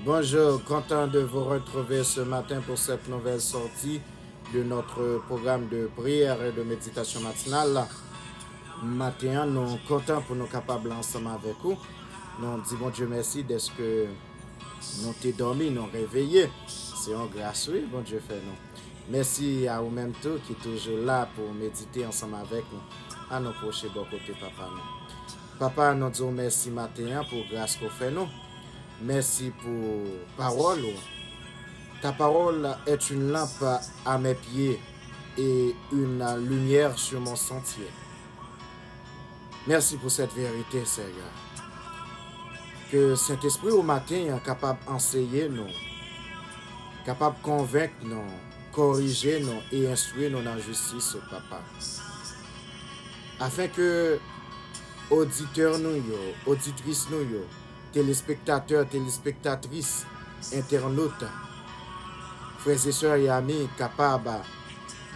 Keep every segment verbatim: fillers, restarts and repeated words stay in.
Bonjour, content de vous retrouver ce matin pour cette nouvelle sortie de notre programme de prière et de méditation matinale. Maten an, nou kontan pou nou kapab la ansanm avèk ou. Nou di Bondye mèsi dèske nou te dòmi, nou reveye. Se yon gras, wi, Bondye fè nou. Mèsi a ou menm tou ki toujou la pou medite ansanm avèk nou. Ann nou pwoche bò kote Papa nou. Papa, nou di w mèsi maten an pou gras ke w fè nou. Mèsi pou pawòl ou. Ta parole est une lampe à mes pieds et une lumière sur mon sentier. Mèsi pou cette vérité, Seyè. Ke Sentespri ou maten an kapab anseye nou, kapab konvenk nou, korije nou e enstwi nou nan jistis ou, Papa. Afen ke oditè nou yo, oditris nou yo, telespektatè, telespektatris, entènot, frè e sè e ami kapab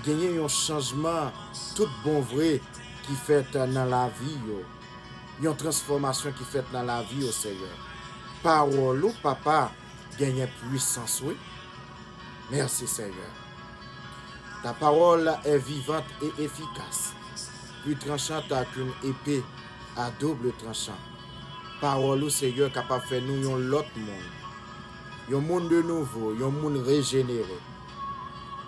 genyen yon chanjman tout bon vre ki fèt nan lavi yo, yon transfòmasyon ki fèt nan lavi yo, Seyè. Pawòl ou, Papa, genyen pwisans, wi. Mèsi, Seyè. Ta parole est vivante et efficace, plus tranchante qu'une épée à double tranchant. Pawòl ou, Seyè, kapab fè nou yon lòt moun. Yon moun de nouvo, yon moun rejenere.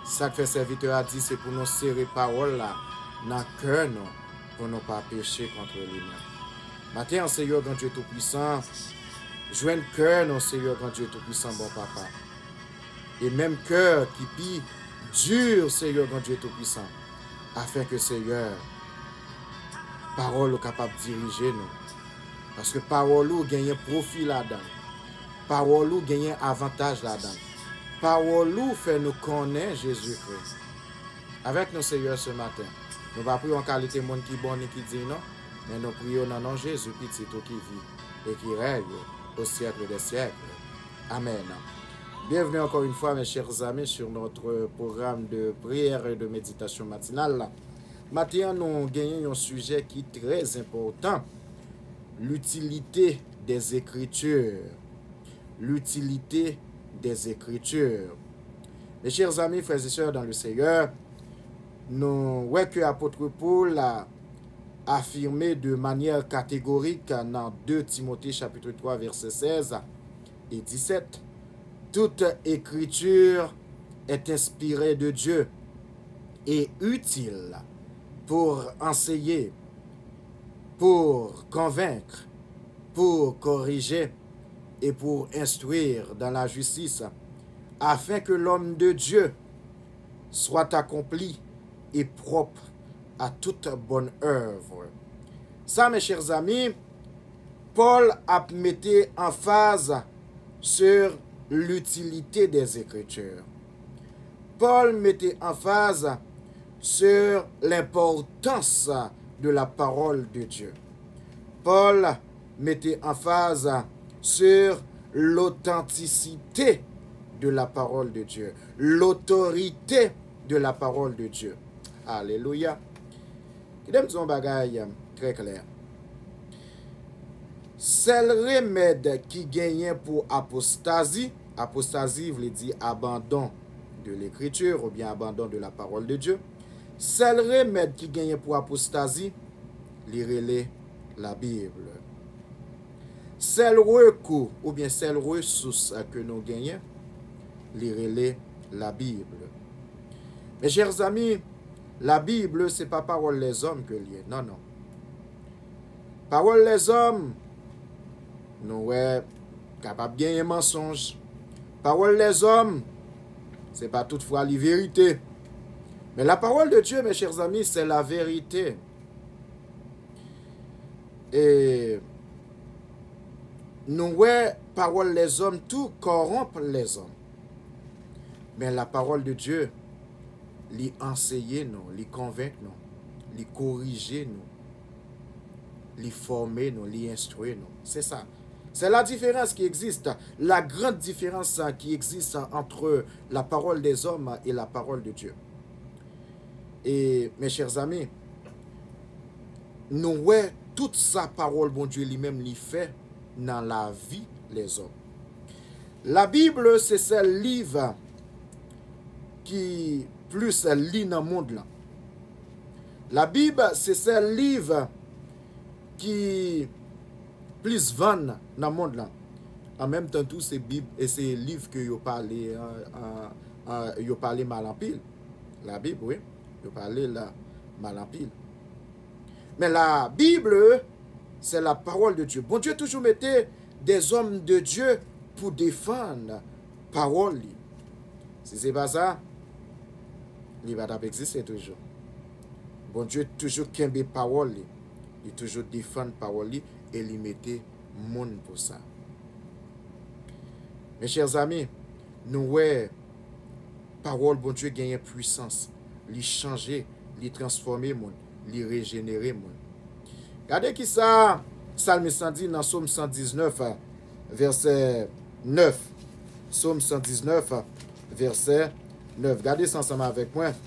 Sa k fè sèvitè a di se pou nou sere pawòl la nan kè nou, pou nou pa peche kont li menm. Maten an, Seyè Gran Dye Toupwisan, jwenn kè nou, Seyè Gran Dye Toupwisan, bon Papa. E menm kè ki pi di, Seyè Gran Dye Toupwisan, afen ke, Seyè, pawòl ou kapab dirije nou. Paske pawòl ou genyen pwofi ladan l. Pawòl ou genyen avantaj ladan l. Pawòl ou fè nou konnen Jezikri. Avèk nou, Seyè, se maten. Nou pa priye yon kalite moun ki bon ni ki diy, non, men nou priye w nan non Jezi, Pitit ou ki viv e ki règne au siècle des siècles. Amen. Bienvenue encore une fois, mes chers amis, sur notre programme de prière et de méditation matinale. Maten an, nou genyen yon sijè ki trè enpòtan, l'utilité des Écritures. L'utilité des Écritures. Mes chers amis, frères et sœurs dans le Seigneur, nou wè ke apot Paul a afirme de manière catégorique nan de Timote chapitre trois verset seize et dix-sept, toute écriture est inspirée de Dieu et utile pour enseigner, pour convaincre, pour corriger et pour instruire dans la justice, afin que l'homme de Dieu soit accompli et propre à toute bonne œuvre. Sa, mes chers amis, Paul ap mete anfaz sur l'utilité des Écritures. Paul mete anfaz sur l'importance de la parole de Dieu. Paul mete anfaz sur l'authenticité de la parole de Dieu, l'autorité de la parole de Dieu. Alelouya. Kite m di yon bagay trè klè. Sèl remèd ki genyen pou apostazi, apostazi vle di abandon de l'écriture oubyen abandon de la parole de Dieu. Sèl remèd ki genyen pou apostazi, li rele Labib. Sèl rekou oubyen sèl resous ke nou genyen, li rele Labib. Mes chers amis, Labib se pa pawòl lèzòm ke l ye. Non, non. Pawòl lèzòm, nou wè, kapab genyen mansonj. Pawòl lèzòm, se pa tout fwa li verite. Men la parole de Dieu, mes chers amis, c'est la vérité. E nou wè pawòl lèzòm tou kòwonp lèzòm. Men la parole de Dieu, li anseye nou, li konvenk nou, li korije nou, li fòme nou, li enstwi nou. Se sa. C'est la différence qui existe, la grande différence qui existe entre la parole des hommes et la parole de Dieu. E, mes chers amis, nou wè tout sa pawòl Bondye li menm li fè nan lavi lèzòm. Labib se sèl liv ki plis li nan mond lan. Labib se sèl liv ki plis vann nan mond lan. An menm tan tou, se Bib e se liv ke yo pale, an, an, an, yo pale mal anpil. Labib, wi, yo pale l mal anpil. Men Labib, c'est la parole de Dieu. Bondye toujou mete des hommes de Dieu pou defann pawòl li. Si se pa sa, li pa t ap egziste toujou. Bondye toujou kenbe pawòl li. Li toujou defann pawòl li e li mete moun pou sa. Mes chers amis, nou wè pawòl Bondye genyen pwisans. Li chanje, li transfòme moun, li rejenere moun. Gade ki sa salmis lan di nan Sòm san diznèf, vèsè nèf. Sòm san diznèf, vèsè nèf. Gade sa ansanm avèk mwen.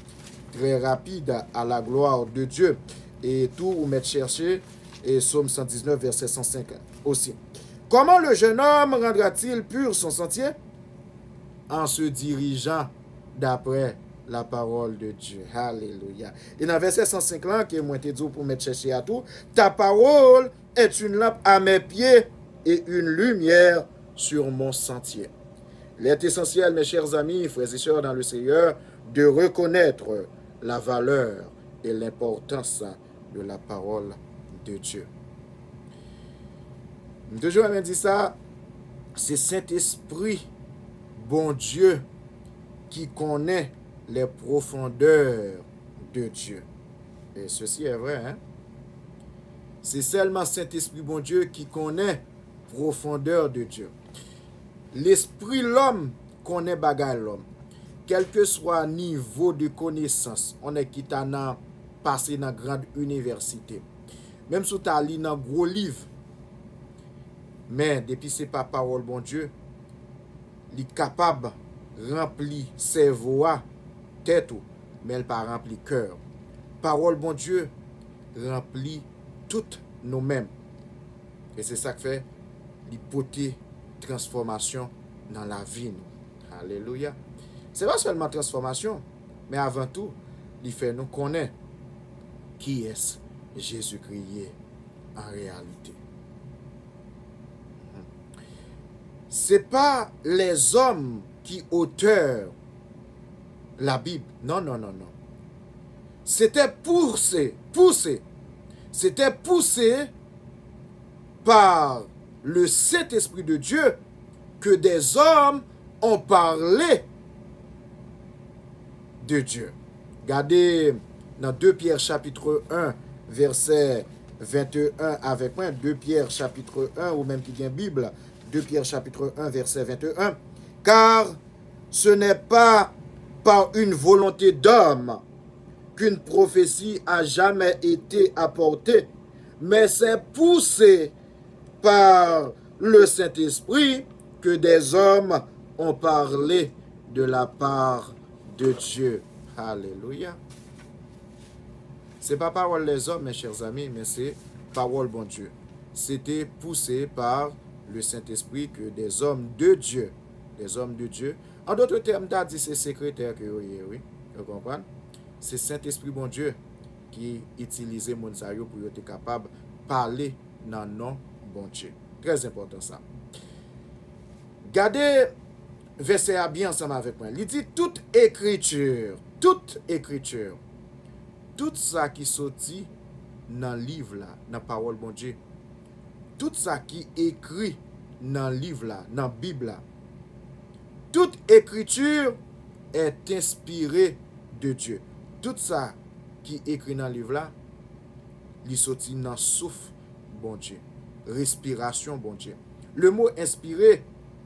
Très rapide, à la gloire de Dieu. E tou, ou mèt chèche, e Sòm san diznèf, vèsè san senk osi. Comment le jeune homme rendra-t-il pur son sentier? En se dirigeant d'après la parole de Dieu. Alelouya. E nan vèsè san senk lan, ke mwen te di w pou mèt chèche a tou, ta parole est une lampe à mes pieds et une lumière sur mon sentier. Il est essentiel, mes chers amis, frères et sœurs dans le Seigneur, de reconnaître la valeur et l'importance de la parole de Dieu. M toujou renmen di sa, se Sentespri Bondye ki konnen les profondeurs de Dieu. Et ceci est vrai, hein? Se sèlman Sentespri Bondye ki konnen profondeur de Dieu. Lespri lòm konnen bagay lòm. Kèlkeswa nivo de konesans, on nèg ki ta nan pase nan grand inivèsite. Menm si w ta li nan gwo liv, men depi se pa pawòl Bondye, li kapab ranpli sèvo a, tèt ou, men l pa ranpli kè w. Pawòl Bondye ranpli tout nou menm. E se sa k fè li pote transfòmasyon nan lavi nou. Alelouya. Se pa sèlman transfòmasyon, men avan tou, li fè nou konnen kiyès Jezikri ye an reyalite. Se pa lèzòm ki otè Labib. Non, non, non, non. C'était poussé, poussé. C'était poussé par le Saint-Esprit de Dieu que des hommes ont parlé de Dieu. Gade nan de Pyè chapit en, vèsè venteyen avèk mwen. De Pyè chapit en, ou menm ki gen Bib, de Pyè chapit en, vèsè venteyen. Car ce n'est pas par une volonté d'homme qu'une prophétie a jamais été apportée, mais c'est poussé par le Saint-Esprit que des hommes ont parlé de la part de Dieu. Alelouya. Se pa pawòl lèzòm, mes chers amis, men se pawòl Bondye. C'était poussé par le Saint-Esprit que des hommes de Dieu, des hommes de Dieu. An dòt tèm, ta di se sekretè ke yo ye, wi. Ou konprann? Se Sentespri Bondye ki itilize moun sa yo pou yo te kapab pale nan non Bondye. Trè enpòtan sa. Gade vèsè a byen ansanm avèk mwen. Li di, tout ekriti, tout ekriti, tout sa ki soti nan liv la, nan pawòl Bondye, tout sa ki ekri nan liv la, nan Bib la, toute écriture est inspirée de Dieu. Tout sa ki ekri nan liv la, li soti nan souf Bondye, respirasyon Bondye. Le mo enspire,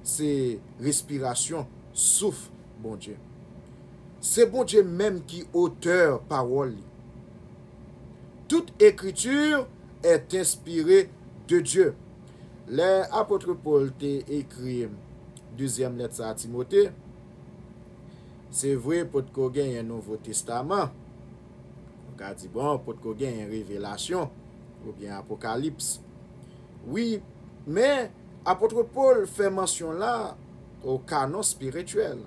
se respirasyon, souf Bondye. Se Bondye menm ki otè pawòl li. Toute écriture est inspirée de Dieu. Lè apot Pòl te ekri dezyèm lèt sa a Timote, se vre, potko genyen Nouvo Testaman. Ou ka di, bon, potko genyen Revelasyon oubyen Apokalips. Wi, men apot Pòl fè mansyon la, o kanon espirityèl.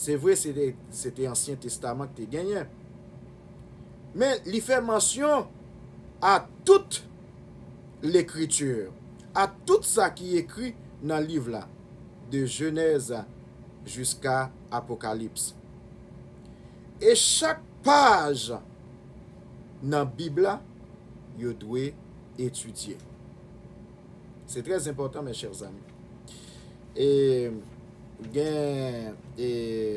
Se vre, se te, se te Ansyen Testaman ki te genyen. Men li fè mansyon a tout lekriti, a tout sa ki ekri nan liv la, de Jenèz jiska Apokalips. E chak paj nan Bib la, yo dwe etidye. Se trè enpòtan, mes chers amis. E gen e,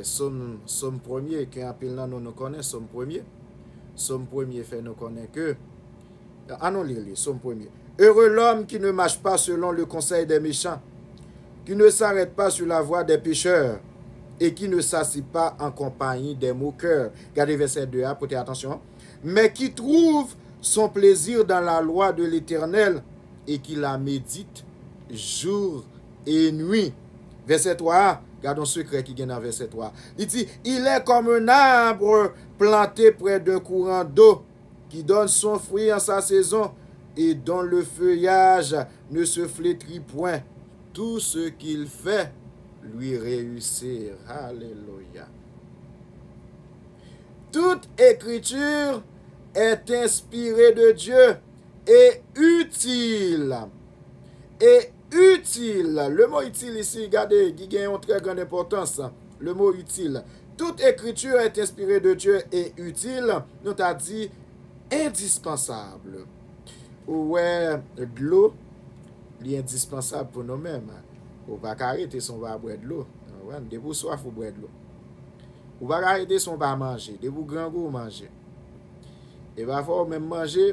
Sòm, Sòm premye, ke anpil nan nou, nou konnen Sòm premye. Sòm premye fè nou konnen ke, ann nou li li, Sòm premye. Heureux l'homme qui ne marche pas selon le conseil des méchants, qui ne s'arrête pas sur la voie des pécheurs, et qui ne s'assied pas en compagnie des moqueurs. Gade vèsè de a, pote atansyon. Mais qui trouve son plaisir dans la loi de l'Éternel, et qui la médite jour et nuit. Vèsè twa a, gade yon sekrè ki gen nan vèsè twa a. Li di, il est comme un arbre planté près d'un courant d'eau, qui donne son fruit en sa saison, et dont le feuillage ne se flétrit point. Tout ce qu'il fait lui réussit. Alléluia. Toute écriture est inspirée de Dieu et utile. Et utile. Le mot utile ici, gade, ki gen yon trè grann enpòtans. Le mot utile. Toute écriture est inspirée de Dieu et utile, nou ta di endispansab. Ou wè, dlo, li endispansab pou nou menm. Ou pa ka rete san w pa bwè dlo. Ou konprann? Depi w swaf, ou bwè dlo. Ou pa ka rete san w pa manje. Depi w grangou, ou manje. E pafwa ou menm manje,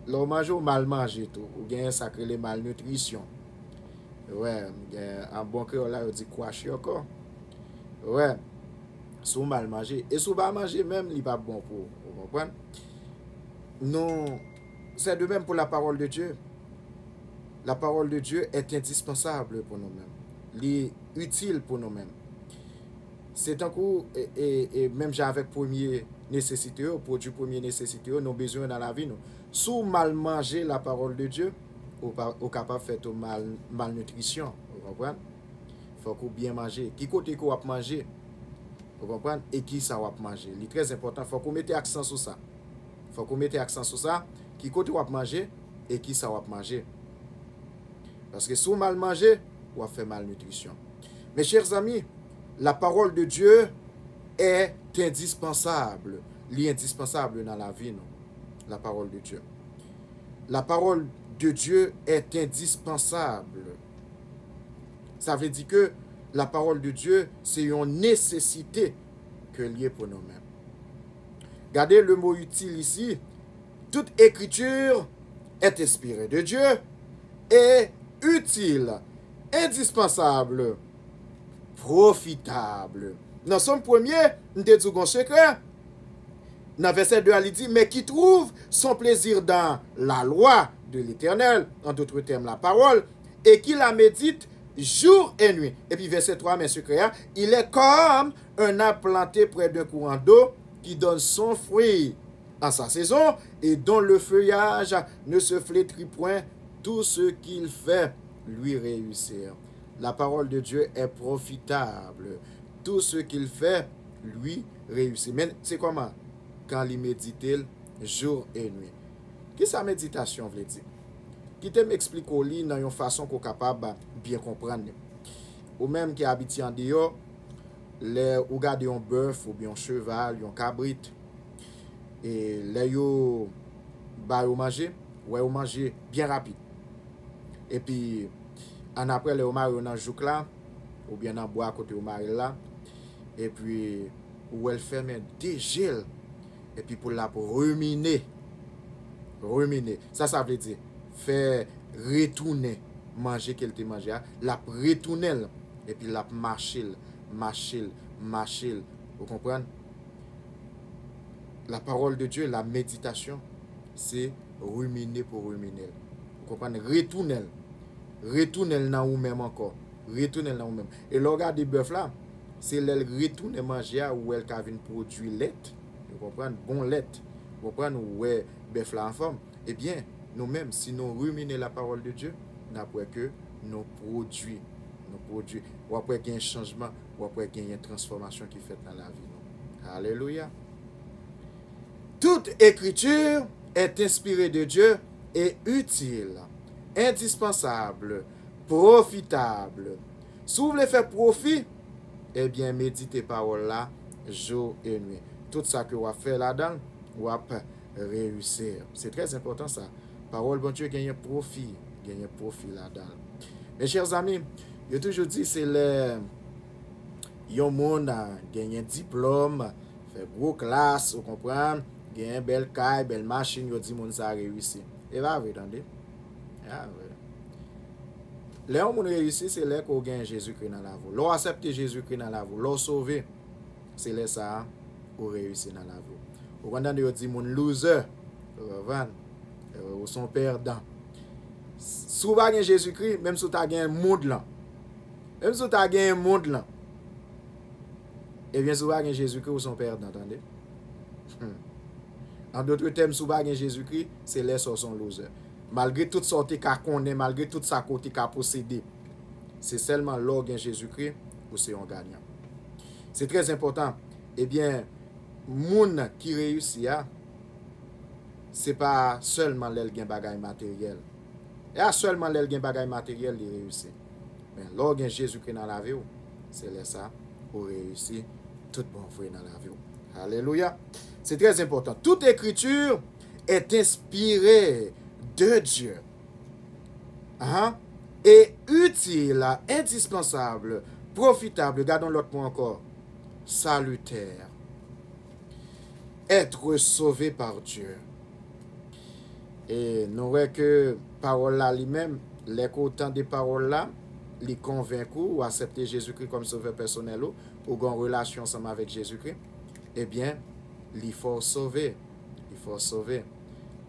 lè w manje, ou mal manje tou. Ou genyen sa k rele malnitrisyon. Wè, gen, an bon kreyòl la, yo di kwashi ankò. Wè, si w mal manje. E si w pa manje menm, li p ap bon pou ou. Ou konprann? Nou, c'est de même pour la parole de Dieu. La parole de Dieu est indispensable pou nou menm. Li itil pou nou menm. Se tankou, e, e, e, menm jan avèk premye nesesite yo, pwodui premye nesesite yo, nou bezwen yo nan lavi nou. Si w mal manje la parole de Dieu, ou pa, ou kapab fè tou mal, malnitrisyon, ou konprann? Fòk ou byen manje. Ki kote ke w ap manje? Ou konprann? E ki sa w ap manje? Li trè enpòtan, fòk ou mete aksan sou sa. Fòk ou mete aksan sou sa. Ki kote w ap manje? E ki sa w ap manje? Paske si w mal manje, w ap fè malnitrisyon. Mes chers amis, la parole de Dieu est indispensable. Li endispansab nan lavi nou. La parole de Dieu. La parole de Dieu est indispensable. Sa vle di ke la parole de Dieu se yon nesesite ke l ye pou nou menm. Gade le mot utile ici. Toute écriture est inspirée de Dieu et utile, indispensable, profitable. Nan Sòm premye, m te di w gon sekrè. Nan vèsè de a, li di, mais qui trouve son plaisir dans la loi de l'Éternel, en d'autres termes, la parole, et qui la médite jour et nuit. Epi vèsè twa, men sekrè a, il est comme un arbre planté près d'un courant d'eau qui donne son fruit en sa saison et dont le feuillage ne se flétrit point. Tout ce qu'il fait lui réussit. La parole de Dieu est profitable. Tout ce qu'il fait lui réussit. Men se kòman? Kan li medite l jou e nwi. Kisa meditasyon vle di? Kite m eksplike w li nan yon fason ke w kapab byen konprann li. Ou menm ki abitye andeyò, lè ou gade yon bèf oubyen yon cheval, yon kabrit, e lè yo ba yo manje, ou wè yo manje byen rapid. Epi, annapre, lè yo mare yo nan jouk la, oubyen nan bwa kote yo mare l la, epi ou wè l fèmen de je l, epi pou l ap rimine, rimine. Sa sa vle di? Fè retounen manje ke l te manje a, l ap retounen l, epi l ap mache l, mache l, mache l. Ou konprann? La parole de Dieu, la méditation, se rimine pou rimine l. Ou konprann? Retounen l. Retounen l nan ou menm ankò. Retounen l nan ou menm. E lè w gade bèf la, se lè l retounen manje a, ou wè l ka vin pwodui lèt. Ou konprann? Bon lèt. Ou konprann? Ou wè bèf la anfòm. Ebyen, nou menm, si nou rimine la parole de Dieu, n ap wè ke nou pwodui Nou pwodui, w ap wè gen chanjman, w ap wè genyen transfòmasyon ki fèt nan lavi nou. Alelouya. Toute écriture est inspirée de Dieu et utile, indispensable, profitable. Si w vle fè pwofi, ebyen, medite pawòl la jou e nwi. Tout sa ke w ap fè ladan l, w ap reyisi. Se trè enpòtan sa. Pawòl Bondye genyen pwofi, genyen pwofi ladan l. Mes chers amis, yo toujou di se lè yon moun, ah, genyen diplòm, fè gwo klas, ou konprann, genyen bèl kay, bèl machin, yo di moun sa reyisi. E pa vre, tande. E pa vre. Lè yon moun reyisi, se lè ke w gen Jezikri nan lavi w. Lè w aksepte Jezikri nan lavi w, lè w sove, se lè sa a ou reyisi nan lavi w. Ou konn tande yo di moun loser. Ou konprann? Ou se yon pèdan. Si w pa gen Jezikri, menm si w ta gen mond lan, menm si w ta gen mond lan, ebyen, si w pa gen Jezikri, ou se yon pèdan, tande. Hmm. An dòt tèm, si w pa gen Jezikri, se lè sa w se yon loser. Malgre tout sa w te ka konnen, malgre tout sa ke w te ka posede, se sèlman lè w gen Jezikri, ou se yon ganyan. Se trè enpòtan. Ebyen, moun ki reyisi a, se pa sèlman lè l gen bagay materyèl. E a sèlman lè l gen bagay materyèl li reyisi. Men lè w gen Jezikri nan lavi w, se lè sa ou reyisi tout bon vre nan lavi w. Alelouya. Se trè enpòtan. Toute écriture est inspirée de Dieu. Hein? Et utile, indispensable, profitable, gade yon lòt mo ankò, salutaire. Être sauvé par Dieu. E nou wè ke pawòl la li menm, lè ke w tande pawòl la, li konvenk ou, ou aksepte Jezikri kòm sovè pèsonèl ou, ou gen yon relasyon ansanm avèk Jezikri, ebyen, li fè w sove. Li fè w sove.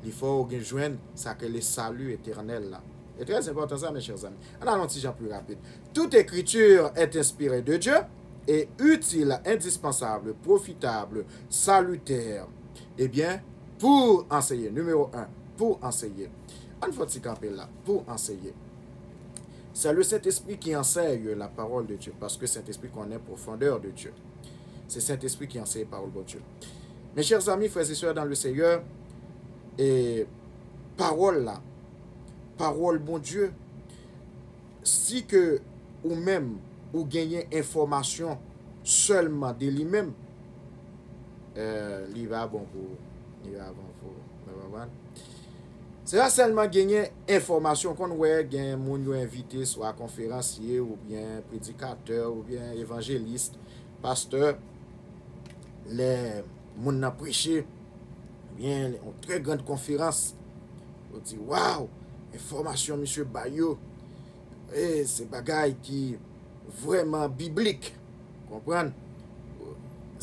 Li fè w gen jwenn sa ke le salut éternel la. E trè enpòtan sa, mes chers amis. Ann al yon ti jan pli rapid. Toute écriture est inspirée de Dieu et utile, indispensable, profitable, salutaire. Ebyen, pou anseye. Nimewo en, pou anseye. Ann fè yon ti kanpe la, pou anseye. C'est le Saint-Esprit qui enseigne la parole de Dieu, parce que Saint-Esprit connaît profondeur de Dieu. Se Sentespri ki anseye pawòl Bondye. Mes chers amis, frères et sœurs dans le Seigneur, e pawòl la, pawòl Bondye, si ke ou menm, ou genyen enfòmasyon sèlman de li menm, eh, li pa bon pou ou. Li pa bon pou ou. Ou konprann? Se pa sèlman genyen enfòmasyon, konn wè gen moun yo envite, swa konferansye, oubyen predikatè, oubyen evanjelis, pastè, lè moun nan preche, oubyen yon trè grand konferans, ou di, waw, enfòmasyon misye bay yo, e se bagay ki vrèman biblik. Konprann?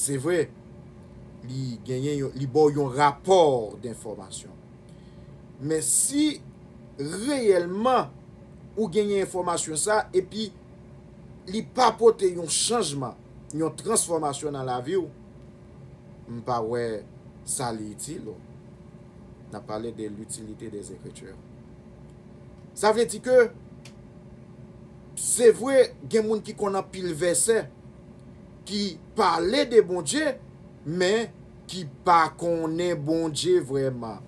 Se vre, li genyen yon, li ba w yon rapò denfòmasyon. Men si reyèlman ou genyen enfòmasyon sa, epi li pa pote yon chanjman, yon transfòmasyon nan lavi w, m pa wè sa li itil ou. N ap pale de l'utilité des Écritures. Sa vle di ke se vre, gen moun ki konn anpil vèsè, ki pale de Bondye, men ki pa konnen Bondye vrèman.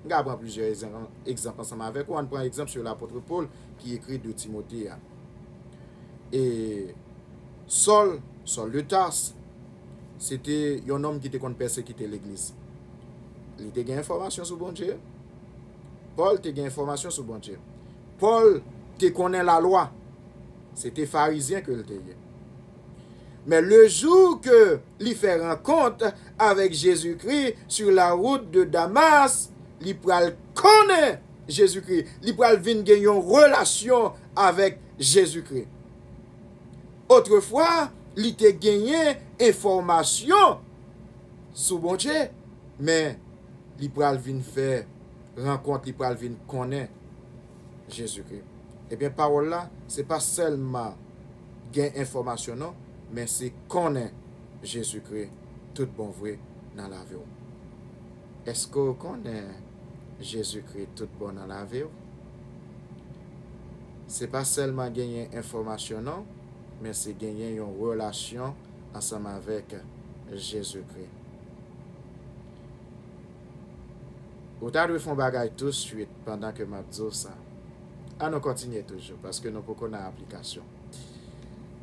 M ka pran plizyè egzanp, egzanp ansanm avèk ou. Ann pran egzanp sou lapòt Pòl ki ekri de Timote a. E Sòl, Sòl de Tas, se te yon nonm ki te konn pèsekite legliz. Li te gen enfòmasyon sou Bondye. Pòl te gen enfòmasyon sou Bondye. Pòl te konnen lalwa. Se te farizyen ke l te ye. Men le jou ke li fè rankont avèk Jezikri sur la route de Damas, li pral konnen Jezikri. Li pral vin gen yon relasyon avèk Jezikri. Otrefwa, li te genyen enfòmasyon sou Bondye, men li pral vin fè rankont, li pral vin konnen Jezikri. Ebyen, pawòl la, se pa sèlman gen enfòmasyon, non, men se konnen Jezikri tout bon vre nan lavi w. Èske w konnen Jezikri tout bon nan lavi w? Se pa sèlman genyen enfòmasyon non, men se genyen yon relasyon ansanm avèk Jezikri. Ou ta dwe fè yon bagay touswit pandan ke m ap di w sa. An nou kontinye toujou, paske nou poko nan aplikasyon.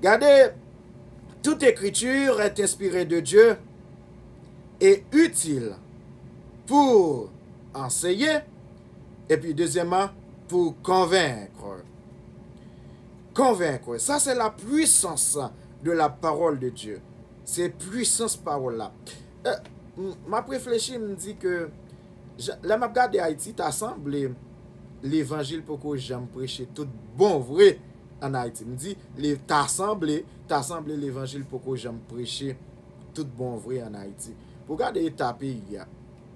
Gade, toute écriture est inspirée de Dieu et utile pour enseigner, epi dezyèmman, pour convaincre. Convaincre. Ça, c'est la puissance de la parole de Dieu. Se pwisans pawòl la. Eh, m ap reflechi, m di ke lè m ap gade Ayiti, ta sanble levanjil poko janm preche tout bon vre ann Ayiti. M di, ta sanble, ta sanble levanjil poko janm preche tout bon vre ann Ayiti. Pou gade eta peyi a,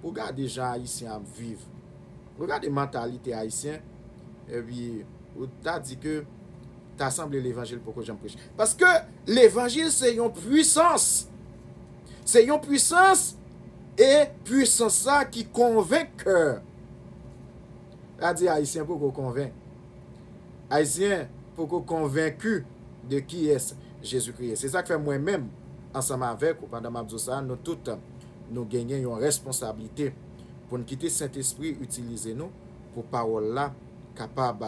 pou gade jan Ayisyen ap viv, pou gade mantalite Ayisyen, epi ou ta di ke ta sanble levanjil poko janm preche. Paske levanjil se yon pwisans. Se yon pwisans, e pwisans sa ki konvenk kè. Sa di Ayisyen poko konvenk. Ayisyen poko konvenki de kiyès Jezikri ye. Se sa k fè mwen menm, ansanm avèk ou, pandan m ap di w sa, nou tout, nou genyen yon responsablite pou n kite Sentespri itilize nou, pou pawòl la kapab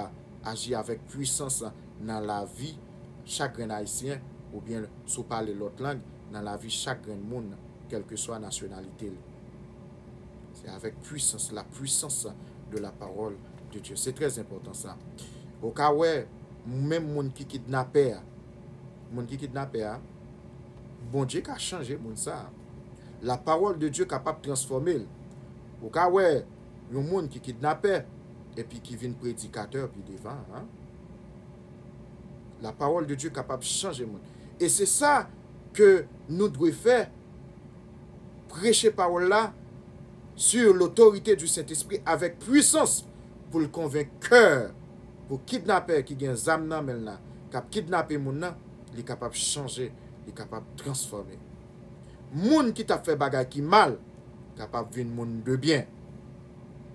aji avèk pwisans nan lavi chak grenn Ayisyen, oubyen si w pale lòt lang, nan lavi chak grenn moun, kèlkeswa nasyonalite l. Se avèk pwisans, la puissance de la parole de Dieu. Se trè enpòtan sa. Ou ka wè, menm moun ki kidnapè a, moun ki kidnapè a, Bondye ka chanje moun sa a. La parole de Dieu kapab transfòme l. Ou ka wè yon moun ki kidnapè, epi ki vin predikatè pi devan, hein? La parole de Dieu kapab chanje moun. E se sa ke nou dwe fè, preche pawòl la sur l'autorité du Saint-Esprit avèk pwisans pou l konvenk kè, pou kidnapè ki gen zam nan men l la, k ap kidnape moun nan, li kapab chanje, li kapab transfòme. Moun ki t ap fè bagay ki mal kapab vin moun de byen.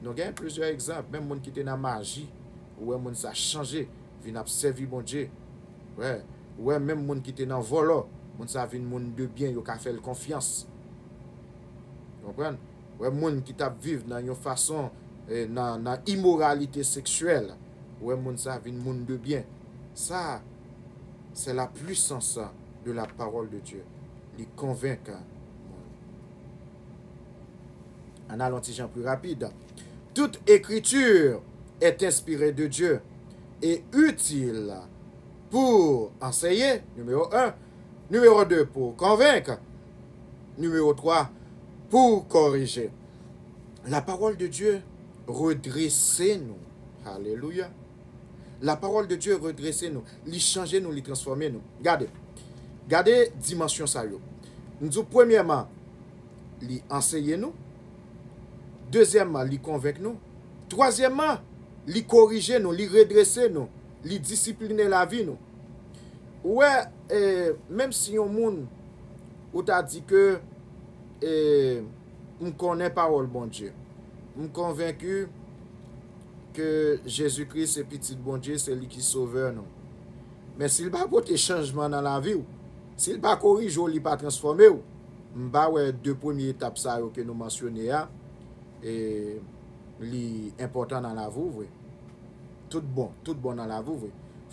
Nou gen plizyè egzanp, menm moun ki te nan maji, ou wè moun sa chanje, vin ap sèvi Bondye. Wè, ou wè menm moun ki te nan vòlò, moun sa vin moun de byen, yo ka fè l konfyans. Konprann? Ou wè moun ki t ap viv nan yon fason, eh, nan, nan imoralite seksyèl, ou wè moun sa vin moun de byen. Sa, c'est la puissance de la parole de Dieu. Li konvenk moun. Ann al yon ti jan pli rapid. Toute écriture est inspirée de Dieu et utile pour enseigner, numéro un. Numéro deux, pour convaincre. Numéro trois, pour corriger. La parole de Dieu redresse nou. Alelouya. La parole de Dieu redresse nou. Li chanje nou, li transfòme nou. Gade. Gade dimansyon sa yo. M di w, premyèman, li anseye nou. Dezyèmman, li konvenk nou. Twazyèmman, li korije nou, li redrese nou, li disipline lavi nou. Ou wè, eh, menm si yon moun, ou ta di ke, eh, m konnen pawòl Bondye, m konvenki ke Jezikri se Pitit Bondye, se li ki Sovè nou. Men si l pa pote chanjman nan lavi w, si l pa korije w, li pa transfòme w, m pa wè de premye etap sa yo ke nou mansyone a, e, li enpòtan nan lavi w vre. Tout bon, tout bon nan lavi w vre.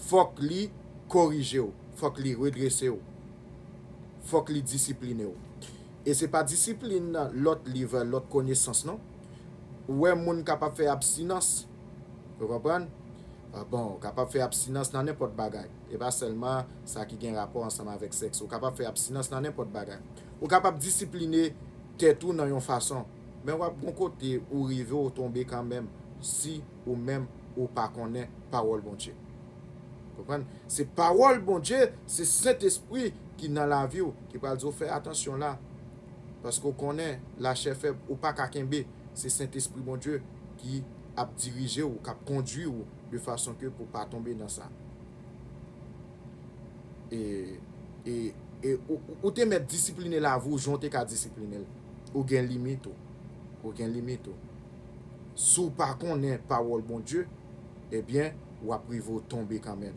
Fòk li korije w, fòk li redrese w, fòk li disipline w. E se pa disiplin lòt liv, lòt konesans non. Ou wè moun kapab fè abstinans, ou konprann? Ah, bon, ou kapab fè abstinans nan nenpòt bagay. E pa sèlman sa ki gen rapò ansanm avèk sèks. Ou kapab fè abstinans nan nenpòt bagay. Ou kapab disipline tèt ou nan yon fason. Men w ap gon kote ou rive ou tonbe kanmenm si ou menm ou pa konnen pawòl Bondye. Konprann? Se pawòl Bondye, se Sentespri ki nan lavi w, ki pral di w fè atansyon la. Paske w konnen lachè fèb, ou pa ka kenbe. Se Sentespri Bondye ki ap dirije w, k ap kondwi w de fason ke pou w pa tonbe nan sa. E, e, e ou, ou te mèt disipline lavi w jan w te ka disipline l. Ou gen limit ou. Ou gen limit ou. Si w pa konnen pawòl Bondye, ebyen, w ap rive w tonbe kanmenm.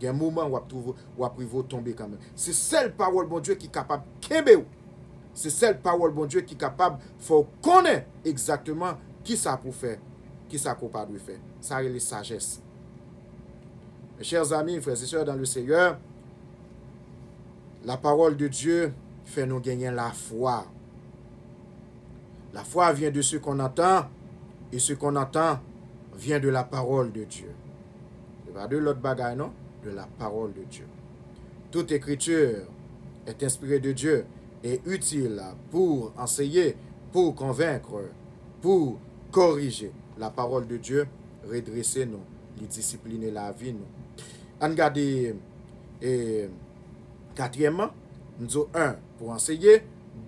Gen moman w ap twouve, w ap rive w tonbe kanmenm. Se sèl pawòl Bondye ki kapab kenbe w. Se sèl pawòl Bondye ki kapab fè w konnen egzakteman kisa pou w fè, kisa ke w pa dwe fè. Sa rele sajès. Mes chers amis, frères et sœurs dans le Seigneur, la parole de Dieu fè nou genyen lafwa. La foi vient de ce qu'on entend, et ce qu'on entend vient de la parole de Dieu. Se pa de lòt bagay non, de la parole de Dieu. Toute écriture est inspirée de Dieu et utile pour enseigner, pour convaincre, pour corriger. La parole de Dieu redrese nou, li disipline lavi nou. Ann gade e, katriyèmman, m di w, un, pou anseye,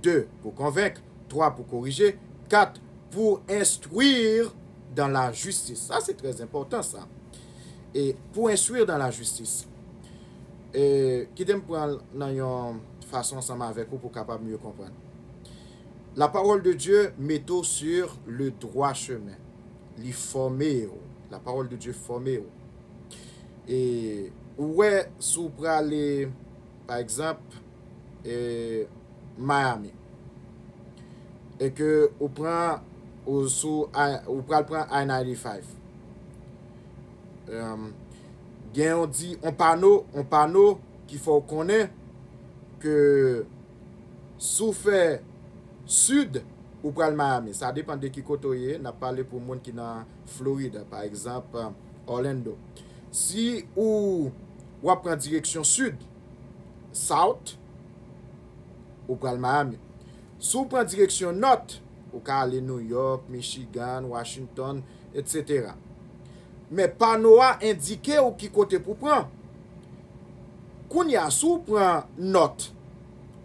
de, pou konvenk, twa, pou korije, kat, pour instruire dans la justice. Sa se trè enpòtan sa. E pour instruire dans la justice. E kite m pran l nan yon fason ansanm avèk ou pou w kapab mye konprann. La parole de Dieu mete w sur le droit chemin. Li fòme w. La parole de Dieu fòme w. E ou wè, si w prale, pa egzanp, e, Miami, e ke ou pran, ou sou, ou pral pran I ninety-five, um, gen yon di, yon pano, yon pano ki fè w konnen ke si w fè sid, ou pral Miami. Sa depann de ki kote w ye. N ap pale pou moun ki nan Florid, pa egzanp, Orlando. Si ou, w ap pran direksyon sid, south, ou pral Miami. Si w pran direksyon nòt, ou ka ale New York, Michigan, Washington, et cetera. Men pano a endike w ki kote pou pran. Kounye a, si w pran nòt,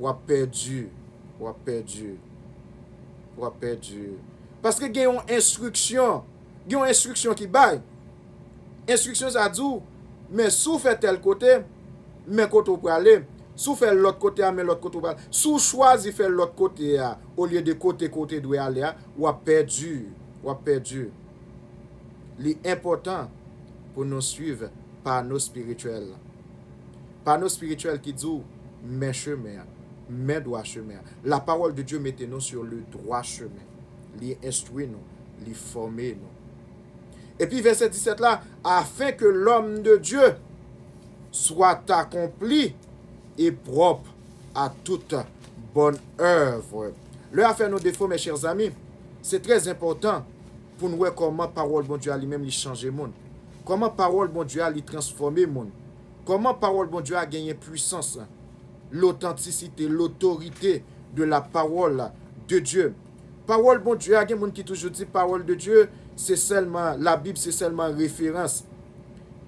w ap pèdi, w ap pèdi, w ap pèdi. Paske gen yon enstriksyon, gen yon enstriksyon ki bay. Enstriksyon sa di w, men si w fè tèl kote, men kote w prale. Si w fè lòt kote a, men lòt kote w prale. Si w chwazi fè lòt kote a, olye de kote ke w te dwe ale a, w ap pèdi, w ap pèdi. Li enpòtan pou nou swiv pano espirityèl la. Pano espirityèl ki di w, men chemen an, men dwa chemen an. La parole de Dieu mete nou sur le droit chemin. Li enstwi nou, li fòme nou. Epi vèsè disèt la, afin que l'homme de Dieu soit accompli et propre à toute bonne œuvre. Lè afè nou defo, mes chers amis, se trè enpòtan pou n wè kòman pawòl Bondye a li menm li chanje moun. Kòman pawòl Bondye a li transfòme moun. Kòman pawòl Bondye a genyen pwisans, lotantisite, lotorite de la parole de Dieu. Pawòl Bondye a, gen moun ki toujou di pawòl de Dye se sèlman, Labib se sèlman referans.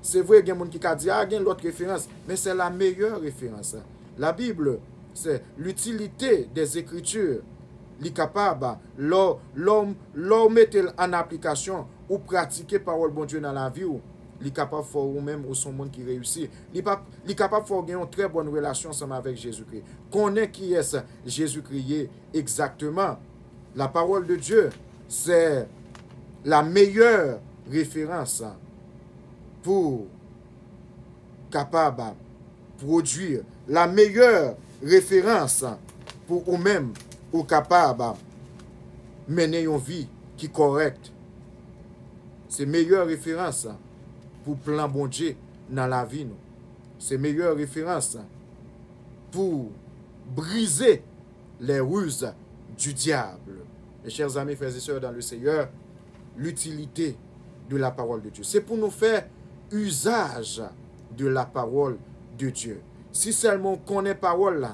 Se vre, gen moun ki ka di, a, gen lòt referans, men se la meyè referans. La Bible, c'est l'utilité des Écritures. Li kapab, lè w, lè w, lè w mete l an aplikasyon, ou pratike pawòl Bondye nan lavi w, li kapab fè w ou menm ou se yon moun ki reyisi. Li pa, li kapab fè w gen yon trè bòn relasyon ansanm avèk Jezikri. Konnen kiyès Jezikri ye egzakteman. La parole de Dieu, c'est la meilleure référence pour kapab pwodui la meilleure référence pou ou menm, ou kapab mennen yon vi ki kòrèk. Se meyè referans pou plan Bondye nan lavi nou. Se meyè referans pou brize les ruses du diable. Mes chers amis, frères et sœurs dans le Seigneur, l'utilité de la parole de Dieu. Se pou nou fè izaj de la parole de Dieu. Si sèlman w konnen pawòl la,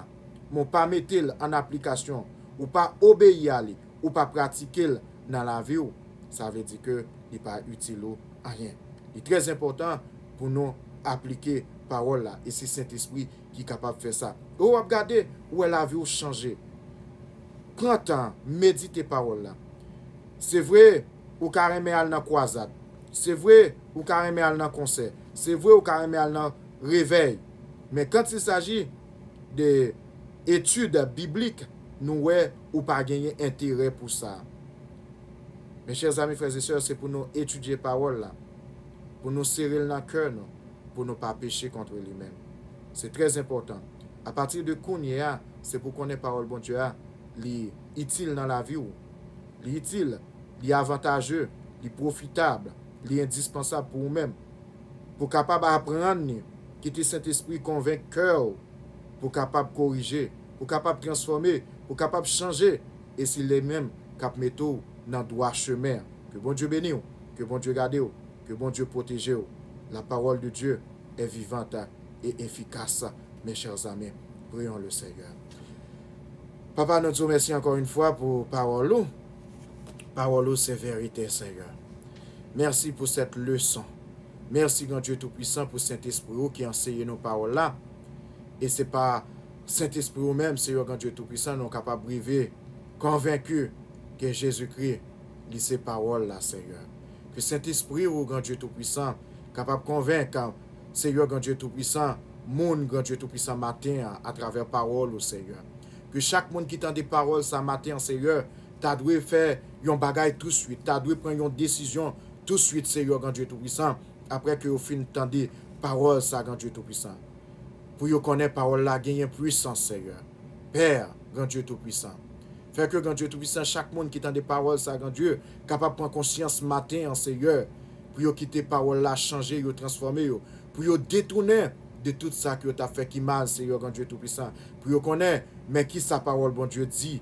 men w pa mete l an aplikasyon, ou pa obeyi a li, ou pa pratike l nan lavi w, sa vle di ke li pa itil ou anyen. Li trè enpòtan pou nou aplike pawòl la, e se Sentespri ki kapab fè sa. E w ap gade, ou wè lavi w chanje. Pran tan, medite pawòl la. Se vre, ou ka renmen al nan kwazad. Se vre, ou ka renmen al nan konsè. Se vre, ou ka renmen al nan revèy. Men quand il s'agit de etid biblik, nou wè ou pa genyen enterè pou sa. Mes chers amis, frères et sœurs, se pou nou etidye pawòl la. pou nou sere l nan kè nou, pou nou pa peche kont li menm. Se trè enpòtan. Apati de kounye a, se pou konnen pawòl Bondye a, li itil nan lavi w. Li itil, li avantaje, li pwofitab, li endispansab pou ou menm. Pou kapab aprann li, kite Sentespri konvenk kè w, pou kapab korije, pou kapab transfòme, pou kapab chanje, e se li menm k ap mete w nan dwa chemen an. Ke Bondye beni w, ke Bondye gade w, ke Bondye pwoteje w. La parole de Dieu est vivante et efficace, mes chers amis. Prions le Seigneur. Papa, nou di w mèsi ankò yon fwa pou pawòl ou. Pawòl ou se verite, Senyè. Mèsi pou sèt leson. Mèsi, Granndye Toupwisan, pou Sentespri ou ki anseye nou pawòl la. E se pa Sentespri ou menm, Senyè Granndye Toupwisan, nou kapab rive konvenki ke Jezikri, li se pawòl la, Senyè. Ke Sentespri ou, Granndye Toupwisan, kapab konvenk, Senyè Granndye Toupwisan, moun, Granndye Toupwisan, maten an, atravè pawòl ou, Senyè. Ke chak moun ki tande pawòl sa maten an, Senyè, ta dwe fè yon bagay touswit, ta dwe pran yon desizyon touswit, Senyè Granndye Toupwisan, apre ke yo fin tande pawòl sa, Granndye Toupwisan. Pou yo konnen pawòl la genyen pwisans, Senyè. Pè, Granndye Toupwisan. Fè ke, Granndye Toupwisan, chak moun ki tande pawòl sa, Granndye, kapab pran konsyans maten an, Senyè, pou yo kite pawòl la chanje yo, transfòme yo, pou yo detounen de tout sa ke yo t ap fè ki mal, Senyè Granndye Toupwisan. Pou yo konnen, men ki sa pawòl Bondye di,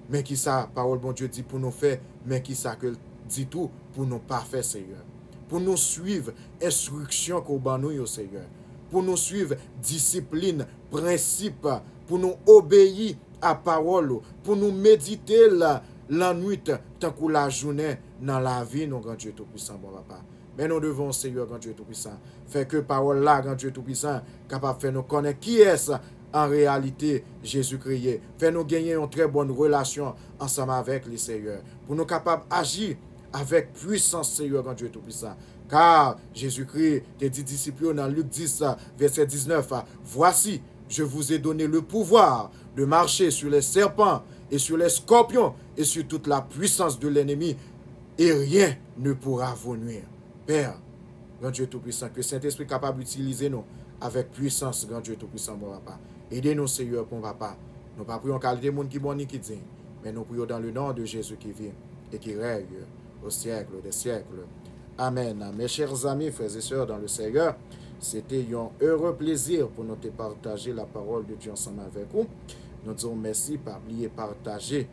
men ki sa pawòl Bondye di pou nou fè, men ki sa ke l di tou pou nou pa fè, Senyè. Pou nou swiv enstriksyon ke w ban nou yo, Senyè. Pou nou swiv disiplin, prensip, pou nou obeyi a pawòl ou, pou nou medite l lannwit tankou lajounen nan lavi nou, Granndye Toupwisan, bon Papa. Men nou devan w, Senyè Granndye Toupwisan. Fè ke pawòl la, Granndye Toupwisan, kapab fè nou konnen kiyès an reyalite Jezikri ye. Fè nou genyen yon trè bòn relasyon ansanm avèk li, Senyè. Pou nou kapab aji avèk pwisans, Senyè Granndye Toupwisan. Ka Jezikri te di disip yo nan Lik dis, vèsè diznèf, Voici, je vous ai donné le pouvoir de marcher sur les serpents et sur les scorpions et sur toute la puissance de l'ennemi, et rien ne pourra vous nuire. Pè, Granndye Toupwisan, ke Sentespri kapab itilize nou avèk pwisans, Granndye Toupwisan, bon Papa. Ede nou, Senyè, bon Papa. Nou pa pou yon kalite moun ki bon ni ki diy, men nou pou yo dans le nom de Jésus qui vit et qui règne au siècle des siècles. Amen. Mes chers amis, frères et sœurs dans le Seigneur, se te yon ere plezi pou nou te pataje la parole de Dieu ansanm avèk ou. Nou di w mèsi, pa bliye pataje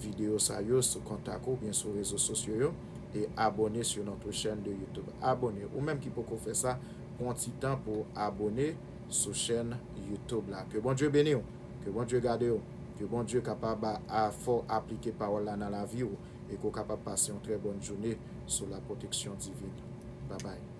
videyo sa yo sou kontak ou, oubyen sou rezo sosyo yo, e abone sur notre chaîne de YouTube. Abone. Ou menm ki poko fè sa, pran ti tan pou abone sou chèn YouTube la. Ke Bondye beni w, ke Bondye gade w, ke Bondye kapab a, a fè w aplike pawòl la nan lavi w, e ke w kapab pase yon trè bòn jounen sou la pwoteksyon divin. Babay.